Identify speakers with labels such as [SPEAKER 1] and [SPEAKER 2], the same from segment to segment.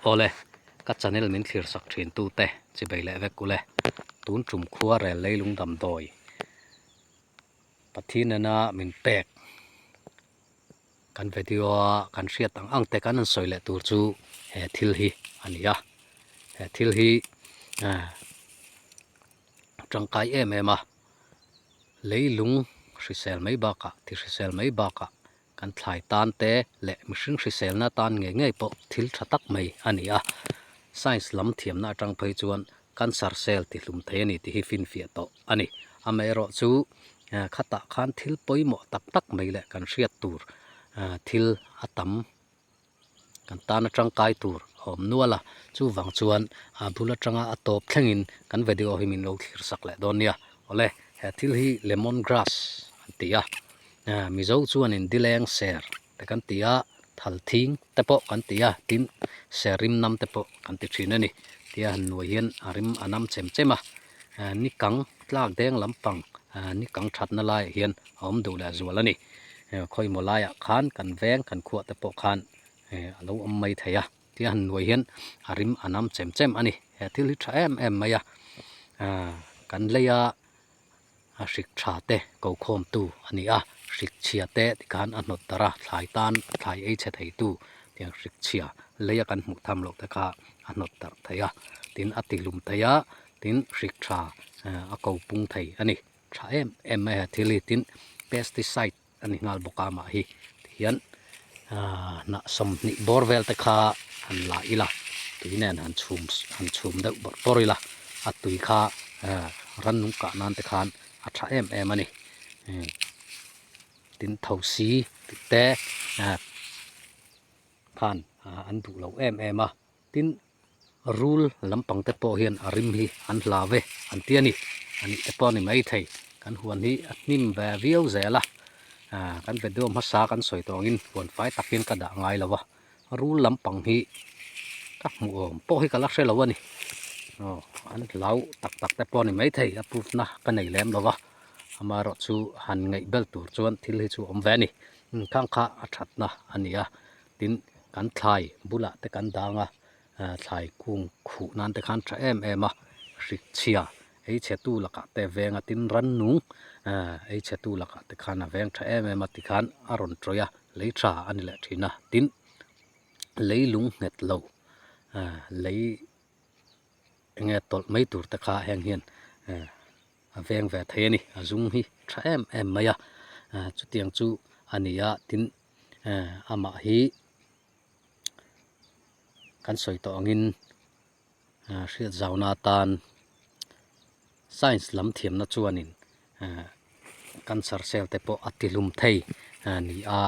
[SPEAKER 1] Awle, ka channel min thlir sak thin tu te chibei leh vek ule. Tun tum khua rel leilung damdawi Pathianena min pek kan video a kan hriat ang ang te kan han sawi leh tur chu he thil hi a ni a. He thil hi tangkai em em a, leilung hrisel mai bakah ti hrisel mai bakah Kan thlai tan te leh mihring hriselna tan ngei ngei pawh thil tha tak mai a ni a. Science lam thiamna atang phei chuan cancer cell ti hlum thei a ni tih hi finfiah tawh a ni. Amaherawh chu khatah khan thil pawimawh tak tak mai leh kan hriat tur thil a tam. Kan tana tangkai tur a awm nual a, chuvang chuan a bul atanga a tawp thlengin kan video hi min lo thlir sak leh dawn nia. Awle, he thil hi lemon grass an ti a, Mizo chuanin dileng ser te kan ti a, thal thing te pawh kan ti a, tin ser rim nam te pawh kan ti thin a ni. Tia han nuai hian a rim a nam chem chem a, ni kang tlak deng lampang ni kang thatna laiah hian a awm duh leh zual a ni. Khawimaw laiah khan kan veng kan khuah te pawh khan a lo awm mai thei a, tia han nuai hian a rim a nam chem chem a ni. He thil hi tha em em mai a, kan leia a hrik tha te ko khawm tu a ni a, hrik chhia te tikhan a hnawt darh a, thlai tan thlai ei chhe thei tu tiang hrik chhia leia kan hmuh tham loh te kha a hnawt darh thei a, tin a tihlum thei a, tin hrik tha a ko pung thei a ni. Tha em em mai a thil hi tin pesticide a ni nghal bawk a mah hi tihian ahh hnah 20 bawr vel te kha han la ila tui nen han chhum han chhum deuh bawrh bawrh ila a tui kha ahh rannung kah nan te khan a tha em em a ni tin thosi tih te ahh khan an duh lo em em a. Tin, rul lampang te pawh hian a rim hi an hlau ve an ti a ni. A nih te pawh a ni maithei. Kan huan hi a hnim ve viau zel a, kan video hmasa kan sawi tawh angin huan fai tak hian ka dah ngai lo a. Rul lampang hi ka hmuh awm pawh hi ka la hre lo a ni. Aw, an hlau tak tak te pawh a ni maithei, a proof na ka nei lem lo va. Amaherawhchu han ngaih bel tur chuan thil hi chu a awm ve a ni. Khang kha a thatna a ni a. Tin, kan thlai bulah te kan dang a, thlai kung khuh nan te khan tha em em a, hrik chhia ei chhe tu lakah te veng a, tin rannung ei chhe tu lakah te khan a veng tha em em a tikhan a rawn tawih a, lei tha a ni leh thin a, tin lei lung nghet lo lei enge tawlh mai tur te kha heng hian a veng ve thei a ni, a zung hi tha em em mai a, chutiang chu a ni a, tin. Amah hi kan sawi tawh angin hriat zauna atan science lam thiamna chuanin cancer cell te pawh a tihlum thei ni a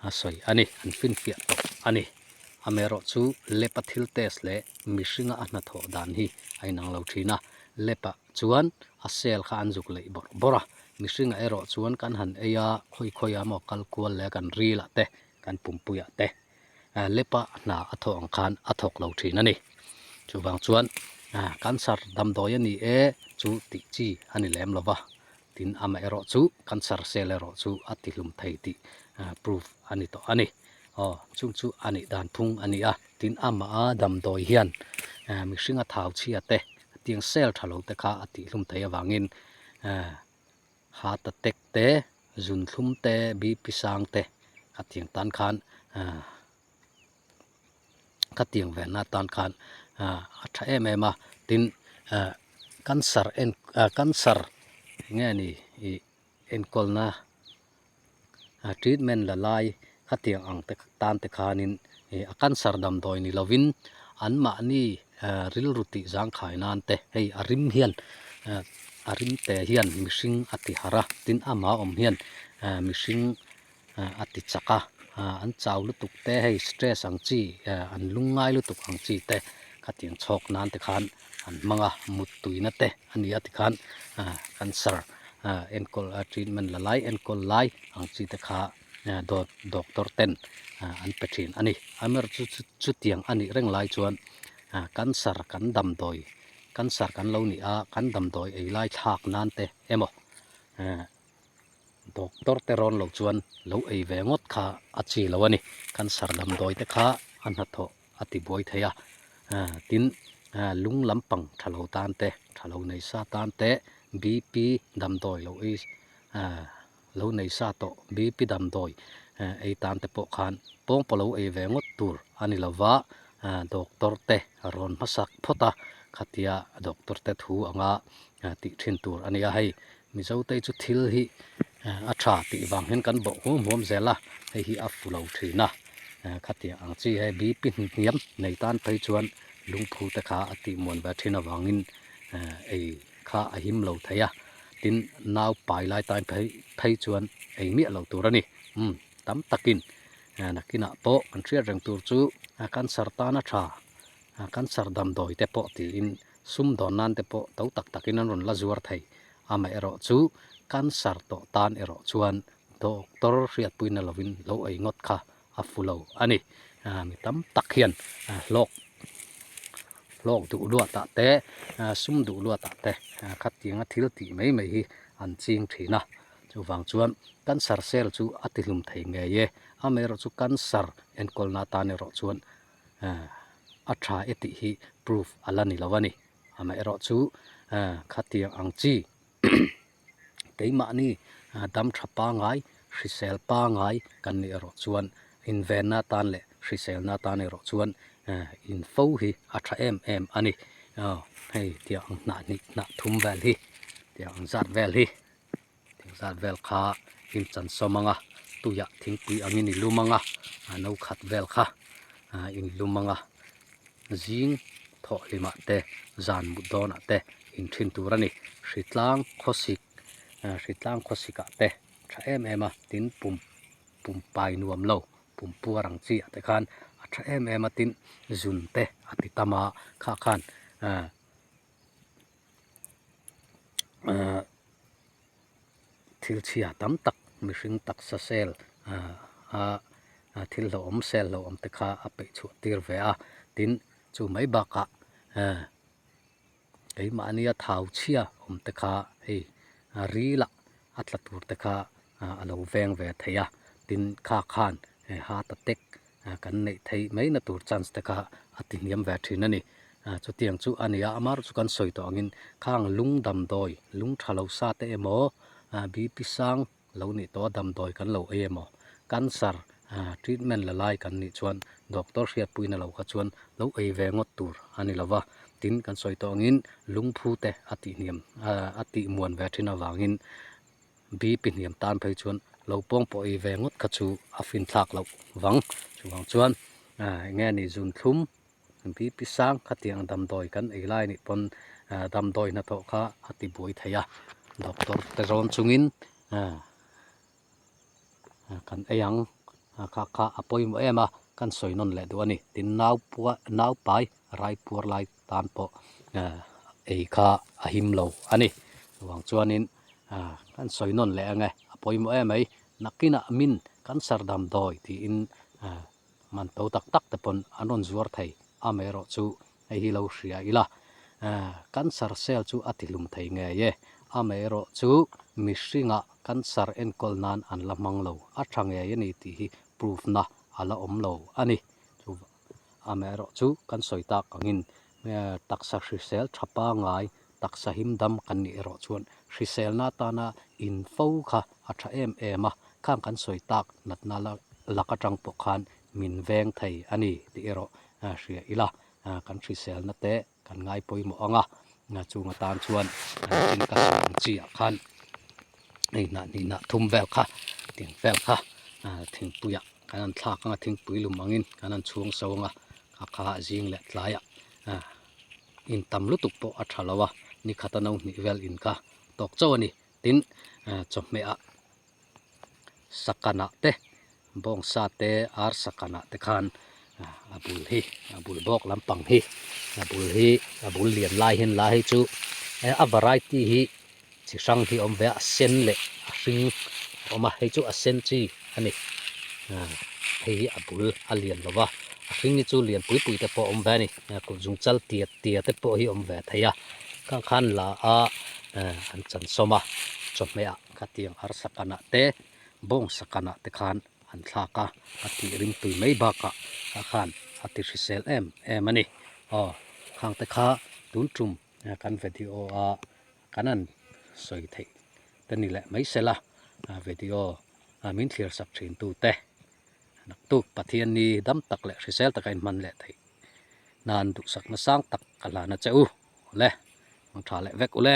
[SPEAKER 1] a sawi a ni an finfiah tawh a ni. Amaherawhchu lab a thil test leh mihringa a hnathawh dan hi a inang lo thin a, lab ah chuan a cell kha an zuk leih bawrh bawrh a. Mihringah erawh chuan kan han ei a, khawi khawi ah maw kal kual leh kan ril ah te, kan pumpui ah te lepa hna a thawh ang khan a thawk lo thin a ni. Chuvang chuan cancer damdawi a ni e chu tih chi a ni lem lo va, tin amah erawh chu cancer cell erawh chu a ti hlum thei tih proof a ni tawh a ni. Aw chung chu a nih dan phung a ni a, tin amah a damdawi hian mihringa thau chhia te tiang cell tha lo te kha a tih hlum thei avangin heart attack te zun thlum te BP sang te khatiang tan khan khatiang venna tan khan a tha em em a tin cancer en cancer eng nge ni ih enkawlna treatment la lai khatiang ang te tan te khanin ih a cancer damdawi ni lovin anmahni rilru tih zangkhai nan te hei a rim hian a rim te hian mihring a ti harh a tin amah awm hian mihring a ti chak a an chau lutuk te hei stress ang chi an lungngai lutuk ang chi te khatiang chhawk nan te khan an hmang a mut tuina te a ni a tikhan cancer enkawl treatment la lai enkawl lai ang chi te kha doctor ten an pe thin a ni. Amaherawhchu chutiang a nih reng lai chuan cancer kan damdawi cancer kan lo nih a kan damdawi ei lai thlak nan te emaw doctor te rawn lo chuan lo ei ve ngawt kha a chi lo a ni. Cancer damdawi te kha a hnathawh. a ti buai thei a, tin lung lampang tha lo tan te, tha lo nei sa tan te BP damdawi lo ei lo nei sa tawh BP damdawi ei tan te pawh khan pawngpaw lo ei ve ngawt tur a ni lo va, doctor te rawn hmasak phawt a, khatia doctor te thu anga tih thin tur a ni a hei. Mizote chu thil hi a tha tih vang hian kan bawh huam huam zel a, hei hi a fu lo thin a, khatiang ang chi hei BP hniam nei tan phei chuan lungphu te kha a tih muan ve thin avangin ei kha a him lo thei a, tin nau pai lai tan phei phei chuan ei miah lo tur a ni, umm tam takin nakinah pawh kan hriat reng tur chu cancer tan a tha, cancer damdawi te pawh tiin Sumdawn nan te pawh to tak takin an rawn la zuar thei. Amaherawh chu cancer tawh tan erawh chuan doctor hriatpuina lovin lo ei ngawt kha a fu lo a ni. Mi tam tak hian hlawk hlawk duh luatah te, sum duh luatah te khatianga thil tih mai mai hi an ching thin a. Chuvang chuan cancer cell chu a tihlum thei ngei e. Amaherawh chu cancer enkawlna atan erawh chuan a tha e tih hi proof a la ni lo a ni. Amaherawh chu khatiang ang chi keimahni dam tha pangai, hrisel pangai kan nih erawh chuan invenna atan leh hriselna atan erawh chuan info hi a tha em em a ni. Hei tiang ang hnah hnih hnah thum vel hi tiang ang zat vel hi. Thing zat vel kha in chan sawm ang a, tuiah thingpui angin i lum ang a, a no khat vel kha in lum ang a, zing thawh hlimah te zan mut dawnah te in thin tur a ni. Hritlang khawsik hritlang khawsikah te tha em em a, tin pum pum pai nuam lo pum puar ang chi ah te khan a tha em em a, tin zun te a ti tam a, kha khan Thil chhia tam tak mihring taksa cell a thil hlauhawm cell hlauhawm te kha a peih chhuah tir ve a, tin chu mai bakah keimahnia thau chhia awm te kha hei ril ah a tla tur te kha a lo veng ve thei a, tin kha khan heart attack kan neih theih mai na tur chance te kha a ti hniam ve thin a ni. Chutiang chu a ni a, amah chu kan sawi tawh angin khang lung damdawi, lung tha lo sa te emaw, BP sang lo nih tawh a damdawi kan lo ei emaw, cancer treatment la lai kan nih chuan doctor hriatpuina lo kha chuan lo ei ve ngawt tur a ni lo va. Tin, kan sawi tawh angin lungphu te a tih hniam a tih muan ve thin avangin BP hniam tan phei chuan lo pawng pawh ei ve ngawt kha chu a fin thlak loh vang. Chuvang chuan eng nge ni zun thlum BP sang khatiang damdawi kan ei lai nih pawn damdawi hnathawh kha a ti buai thei a, doctor te rawn chungin kan ei ang kha kha a pawimawh em a, kan sawi nawn leh duh a ni. Tin nau pua nau pai rai puar lai tan pawh ei kha a him lo a ni. Chuvang chuanin kan sawi nawn leh ang e, a pawimawh em mai. Nakinah min cancer damdawi tiin man to tak tak te pawn an rawn zuar thei. Amaherawh chu hei hi lo hria ila, cancer cell chu a tihlum thei ngei e. Amaherawh chu mihringah cancer enkawl nan an la hmang lo, a tha ngei a ni tih hi proof na a la awm lo a ni. Amaherawh chu kan sawi tak angin taksa hrisel tha pangai, taksa him dam kan nih erawh chuan hriselna atana info kha a tha em em a, khang kan sawi tak natna lak atang pawh khan min veng thei a ni tih erawh hria ila, kan hriselna te kan ngai pawimawh ang a, chung atan chuan in ka sawi ang chi ah khan hei hnah hnih hnah thum vel kha ting vel kha thingpuiah kan han thlak ang a, thingpui lum angin kan han chhung so ang a, kha kha zing leh tlaiah in tam lutuk pawh a tha lo a, ni khata no hnih vel in kha tawk chauh a ni. Tin, chawhmeh ah sakanah te, bawngsa te, ar sakanah te khan a bul hi, a bul bawk lampang hi, a bul hi, a bul lian lai hian lai hi chu a variety hi chi hrang hi a awm ve a, a sen leh a hring a awm a, hei chu a sen chi a ni. Hei hi a bul a lian lo va, a hring hi chu lian pui pui te pawh a awm ve a ni, kut zungchal tiat tia te pawh hi a awm ve thei a, khang khan la a an chan sawm a, chawhmeh ah khatiang arsa kanah te bawngsa kanah te khan an thlak a, a tih ringtui mai bakah ah khan a ti hrisel em em a ni. Aw khang te kha tun tum kan video a kan han sawi theih te ni leh mai sela video min thlir sak thin tu te naktuk Pathian ni dam tak leh hrisel taka inhman leh theih nan duhsakna sang tak ka hlan a che u. Awle, mang tha leh vek ule.